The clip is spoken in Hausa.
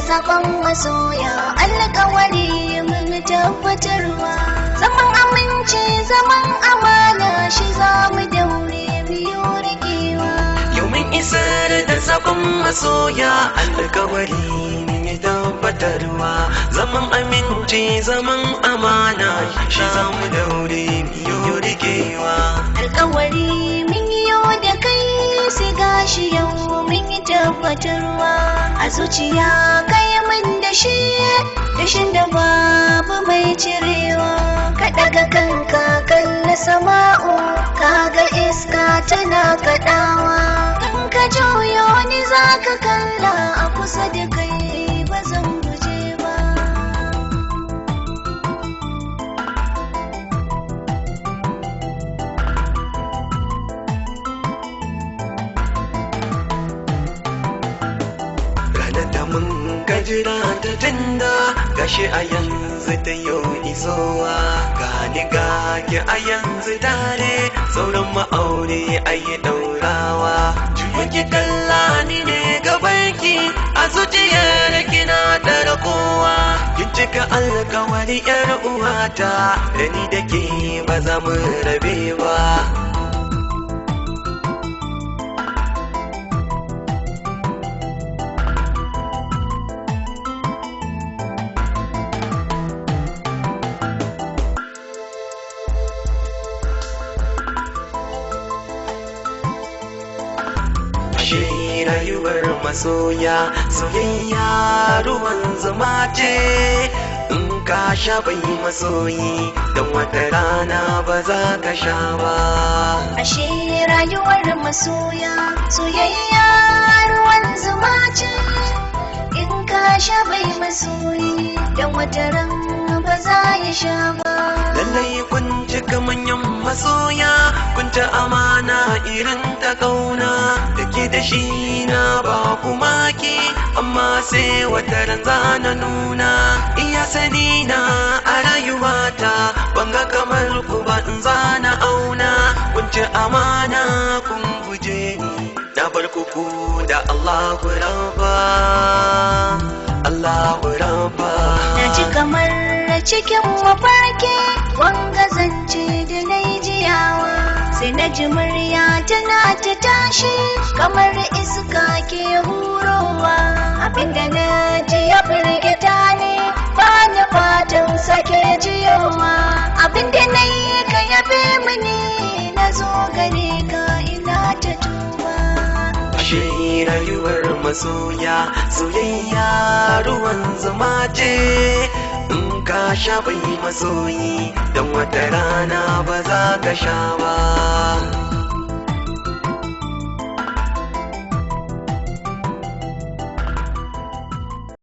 Sakon masoya alƙawari mun tabbatarwa. Zaman aminci zaman amana shi za mu daure biyu rikewa. Yau mun isar da sakon masoya alƙawari mun tabbatarwa. Zaman aminci zaman amana shi za mu daure biyu rikewa. Alƙawari mun yi da kai sai gashi yau mun yi tabbatarwa. A zuciya kai mun da shi dashin da babu mai cirewa. Ka daga kanka kalla sama'u kaga iska tana kaɗawa. In ka juyo ni zaka kalla a kusa da kai ba zan guje ba. Ranar da mun gajira ta tunda gashi a yanzu ta yau isowa. Gani gaki a yanzu tare sauran ma'aure a yi ɗaurawa. Juyo ki kalla ni ne gabanki a zuciyar kina tara kowa. Kin cika alkawari yar uwata da ni da ke ba za mu rabe ba. Ashe rayuwar masoya soyayya ruwan zuma ce. In ka sha bai masoyi don wata rana ba za ka sha ba. Ashe rayuwar masoya soyayya ruwan zuma ce. In ka sha bai masoyi don wata ran ba za ya sha ba. Lallai kun cika manyan masoya kun ci amana irin ta kauna. Da ke da shi na ba ku maki amma sai wata ran za na nuna. Iya sani na a rayuwata ban ga kamar ku ba in za na auna. Kun ci amana kun guje ni na bar ku ku da Allahu Rabba, Allahu Rabba. Na ji kamar cikin mafarki wanga zance da na yi jiyawa. Sai na ji murya tana ta tashi kamar iska ke hurowa. Abinda na ji ya firgita ne ba ni fatan sake jiyowa. Abinda na yi ka yabe mini na zo gare ka ina ta tuba. Ashe rayuwar masoya soyayya ruwan zuma ce. In ka sha bai masoyi don wata rana ba za ka sha ba.